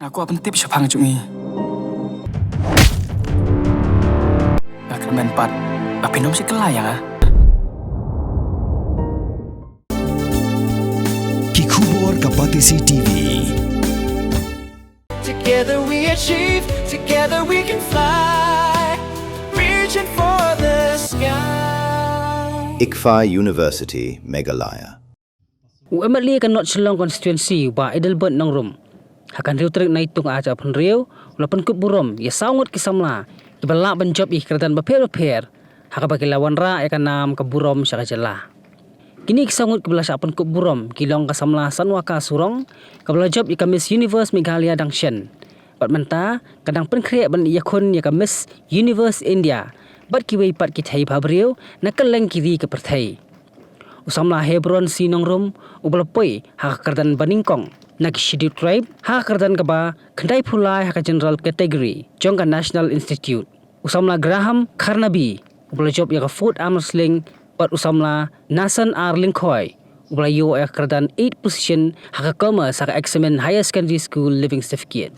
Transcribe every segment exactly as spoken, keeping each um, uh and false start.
Nga kwah pyntip shaphang jong i. Nga kyrmen pat ba phin ym shah kylla ïa nga. Ki khubor ka Batesi T V. Together we achieve, together we can fly, reaching for the sky. ICFAI University, Meghalaya. U M L A ka North Shillong Constituency, Bah Adelbert Nongrum, ha ka hynriew tarik Naitung arhajar arphew hynriew, u la pynkup burom ïa saw ngut ki samla kiba lah ban jop ïa ki kyrdan bapher bapher, ha kaba ki la wanrah ïa ka nam ka burom sha ka jylla. Kine ki saw ngut kiba la shah pynkup burom ki long ka samla Sanwaka Surong, kaba la jop ïa ka Miss Universe Meghalaya dang shen. Bad mynta ka dang pynkhreh ban ïakhun ïa ka Miss Universe India bad kiwei pat ki thei bhabriew na kylleng ki ri ka pyrthei. U samla Hebron C Nongrum, uba la poi ha ka kyrdan banyngkong na ki Scheduled Tribe, ha ka kyrdan kaba khyndaiphew lai ha ka General Category jong ka National Institute. U samla Graham Kharnaby, uba la jop ïa ka Foot Arm Wrestling, bad u samla Nasan R Lyngkhoi, uba la ïoh ïa ka kyrdan eighth position ha ka Commerce ha ka Examine Higher Secondary School Leaving Certificate.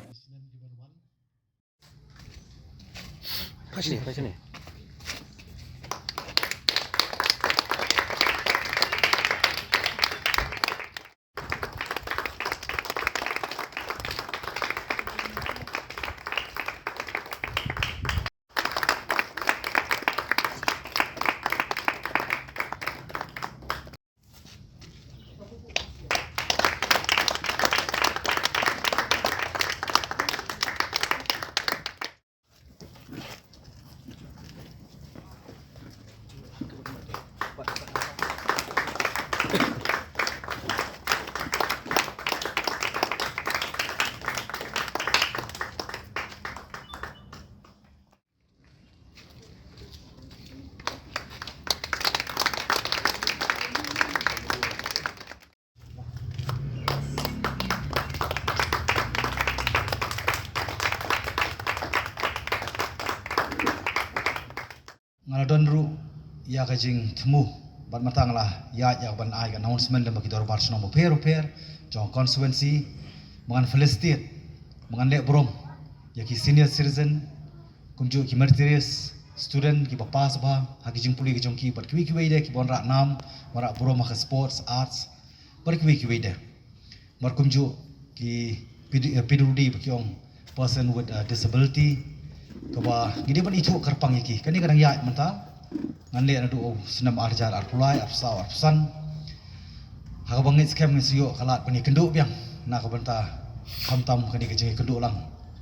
Nga la don ruh ïa ka jingthmu bad mynta nga la ïaid ïa ka ban ai ka announcement lem bad ki dorbar shnong bapher bapher jong constituency. Ba ngan felicitate, ba ngan leh burom ïa ki senior citizen, kumjuh ki meritorious student kiba pass bha ha ki jingpule ki jong ki, bad kiwei kiwei de kiba wanrah nam, wanrah burom ha ka sports, arts, bad kiwei kiwei de. Bad kumjuh ki P D, eh, P W D ba ki ong, person with a disability, kaba ngi dei ban ithuh kyrpang ïa ki. Kane ka dang ïaid mynta, ngan leh naduh u snem arhajar arphew lai, arphew saw, arphew san. Ha kaba ngeit skhem ngin sa ïoh ka lad ban ïakynduh biang na ka bynta khamtam kane ka jingïakynduh lang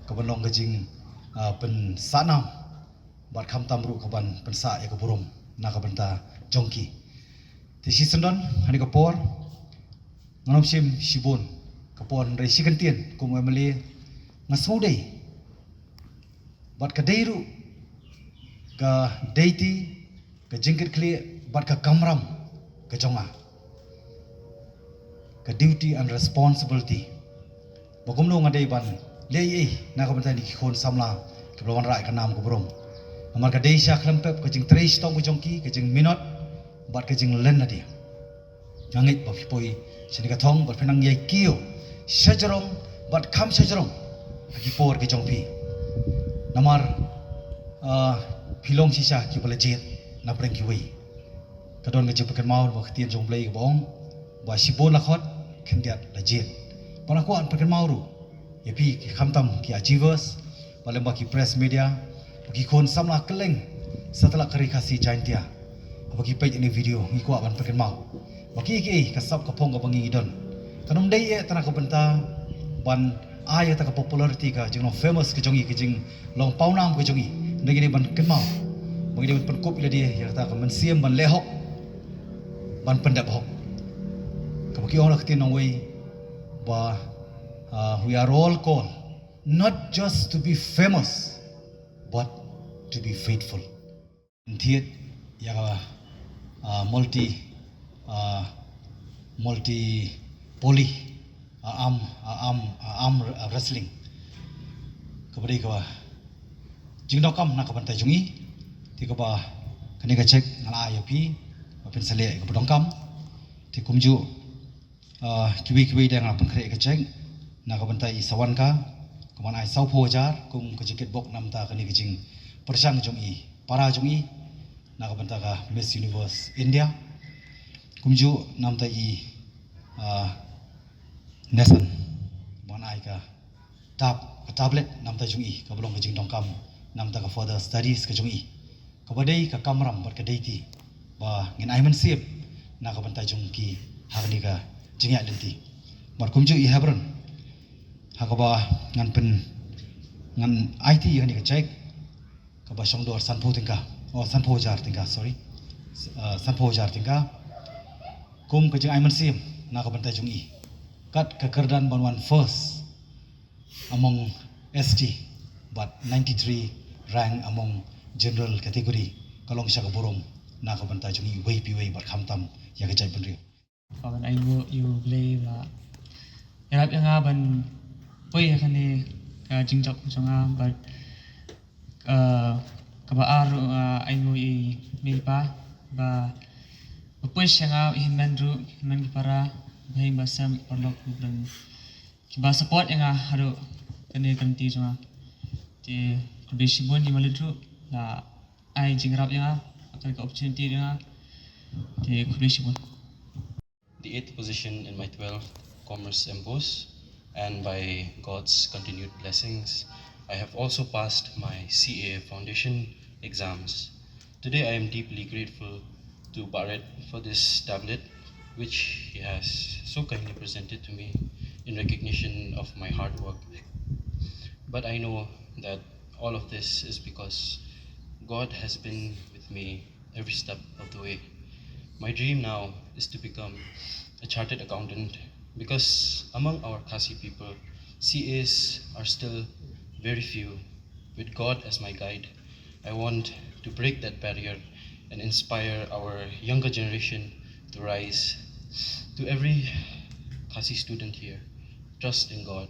kaban long ka jing, ah, pynsah nam bad khamtam ruh kaban pynsah ïa ka burom na ka bynta jong ki. Te shisyndon ha kane ka por ngan ym shim shibun ka por, hynrei shi kyntien kum u M L A nga sngewdei bad ka dei ruh ka duty, ka jingkitkhlieh bad ka kamram ka jong nga, ka duty and responsibility. Ba kumno nga dei ban leh ei ei na ka bynta kine ki khun samla kiba la wanrah ïa ka nam ka burom. Namar ka dei sha khlem pep ka jingtrei shitom ka jong ki, ka jingminot bad ka jinglen lade. Nga ngeit ba phi poi shane ka thong bad phi nang ïai kiew shajrong bad kham shajrong ha ki por ki jong phi. Namar, ah, phi long shisha kiba la jied na pdeng kiwei. Ka don ka jingpynkynmaw ba ka ktien jong Blei kaba ong ba shibun la khot, khyndiat la jied. Bad nga kwah ban pynkynmaw ruh ïa phi ki khamtam ki achievers, ba lem bad ki press media, ba ki khun samla kylleng satlak ka Ri Khasi Jaintia, ba ki peit ïa kane ka video, ngi kwah ban pynkynmaw ba kiei kiei ka sap ka phong kaba ngi don, kan ym dei eh tang na ka bynta ban ai ïa kata ka popularity, ka jinglong famous ka jong ngi, ka jinglong pawnam ka jong ngi. Hynrei ngi dei ban kynmaw ba ngi dei ban pynkup ïa lade ïa kata ka mynsiem ban leh hok, ban pyndep hok. Kaba ki ong la ka ktien nongwei ba, ah, we are all called not just to be famous but to be faithful. Thied ïa ka, ah, multi, ah, multi poly, ah, arm, ah, arm, ah, arm wrestling. Kaba dei kaba jingdonkam na ka bynta jong ngi. Te kaba kane ka cheque nga la ai ïa phi ba phin sa leh kaba donkam. Te kumjuh, ah, kiwei kiwei de nga la pynkhreh ka cheque na ka bynta i Sawanka, Wan ai sawphew hajar kum ka jingkitbok namta kane ka jingpyrshang jong i para jong i na ka bynta ka Miss Universe India. Kumjuh namta i, ah, Nesan, wan ai ka tab ka tablet namta jong i kaba long ka jingdonkam namta ka further studies ka jong i. Kaba dei ka kamram bad ka dei ti ba ngin ai mynsiem na ka bynta jong ki ha kane ka jingïaid lynti. Bad kumjuh i Hebron ha kaba ngan pyn ngan aiti ïa kane ka cheque kaba shong dor sanphew tyngka, oh, sanphew hajar tyngka, sorry. S-, ah, sanphew hajar tyngka kum ka jingai mynsiem na ka bynta jong i kat ka kyrdan ban wan first among S T bad ninety-three rank among general category. Ka long sha ka burom na ka bynta jong i wei pi wei bad khamtam ïa ka jaitbynriew. Ka ban ai nguh ïa U Blei ba ïarap ïa nga ban poi ha kane ka jingjop jong nga bad, eh, kaba ar ruh nga ai nguh ïa i mei i pa ba ba poi sha nga i hynmen ruh hynmen ki para ba hynmen ba sem ki paralok ruh ban kiba support ïa nga haduh kane ka lynti jong nga. Te khublei shibun ïa i Malit ruh la ai jingïarap ïa nga, la ai ka opportunity ïa nga. Te khublei shibun. The eighth position in my twelfth Commerce M Post, and by God's continued blessings, I have also passed my C A Foundation exams. Today I am deeply grateful to Barit for this tablet, which he has so kindly presented to me in recognition of my hard work. But I know that all of this is because God has been with me every step of the way. My dream now is to become a chartered accountant because among our Khasi people, C As are still very few. With God as my guide, I want to break that barrier and inspire our younger generation to rise. To every Khasi student here, trust in God,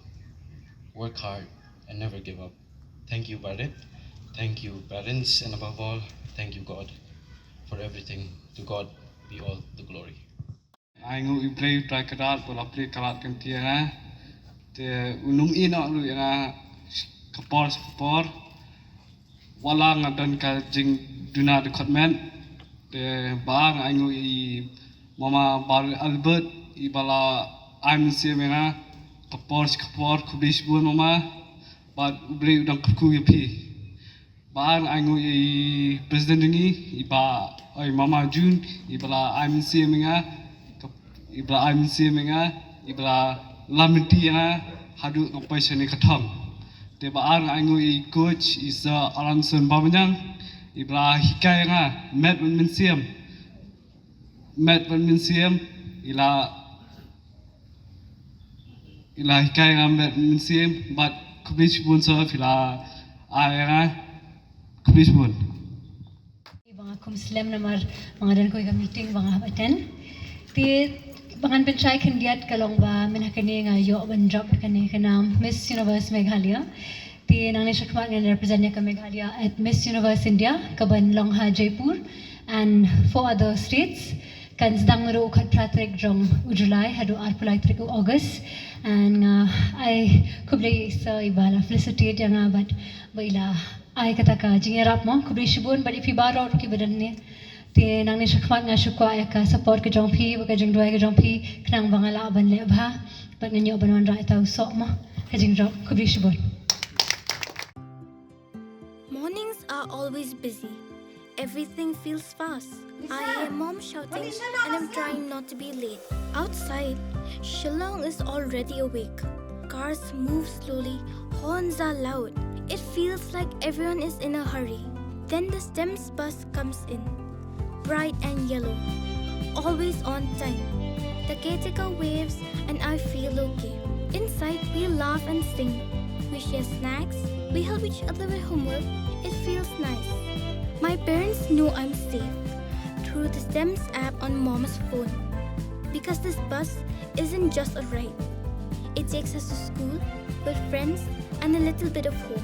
work hard, and never give up. Thank you, Barit. Thank you, parents, and above all, thank you, God, for everything. To God be all the glory. Ai nguh ïa U Blei U Trai Kynrad ba la plie ka lad ka lynti ïa nga. Te un ym ïehnoh ruh ïa nga ka por sha ka por. Wat la nga don ka jingduna dkhot met. Te ba nga ai nguh ïa i Mama Barit Albert iba la ai mynsiem ïa nga ka por sha ka por. Khublei shibun Mama. Bad U Blei u dang kyrkhu ïa phi. Ba nga ai nguh ïa i president jong ngi, i Bah, oi, Mama June, iba la ai mynsiem ïa nga, ka, iba la ai mynsiem ïa nga, iba la lam lynti ïa nga haduh nga poi shane ka thong. Te ba ar nga ai nguh ïa i coach, i Sir Alanson Bamaniang, iba la hikai ïa nga met bad mynsiem. Met bad mynsiem, i la, i la hikai nga met bad mynsiem, bad khublei shibun Sir, phi la ai nga, khublei shibun. Ba nga kum slem namar ba nga don kawei ka meeting ba nga hap attend. Te ba ngan pynshai khyndiat ka long ba mynta kane nga ïoh ban drop kane ka nam Miss Universe Meghalaya. Te nangne shakhmat ngan represent ïa ka Meghalaya at Miss Universe India ka ban long ha Jaipur and four other states. Kan sdang naduh u khatphra tarik jong u July haduh arphew lai tarik u August. And nga ai khublei sa iba la felicitate ïa nga bad ba i la ai kata ka jingïarap mo, khublei shibun bad ïa phi baroh kiba don ne. Te nangne shakhmat nga shu kwah ïa ka support ka jong phi bad ka jingduwai ka jong phi khnang ba nga lah ban leh bha bad ngan ïoh ban wanrah ïa uta u soh mo. Ka jingdrop, khublei shibun. Mornings are always busy. Everything feels fast. I hear mom shouting and I'm trying not to be late. Outside, Shillong is already awake. Cars move slowly, horns are loud. It feels like everyone is in a hurry. Then the STEMS bus comes in, bright and yellow, always on time. The caretaker waves and I feel okay. Inside, we laugh and sing. We share snacks, we help each other with homework. It feels nice. My parents know I'm safe through the STEMS app on mom's phone because this bus isn't just a ride. It takes us to school, with friends, and a little bit of home.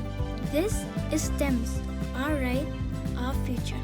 This is STEMS, our ride, our future.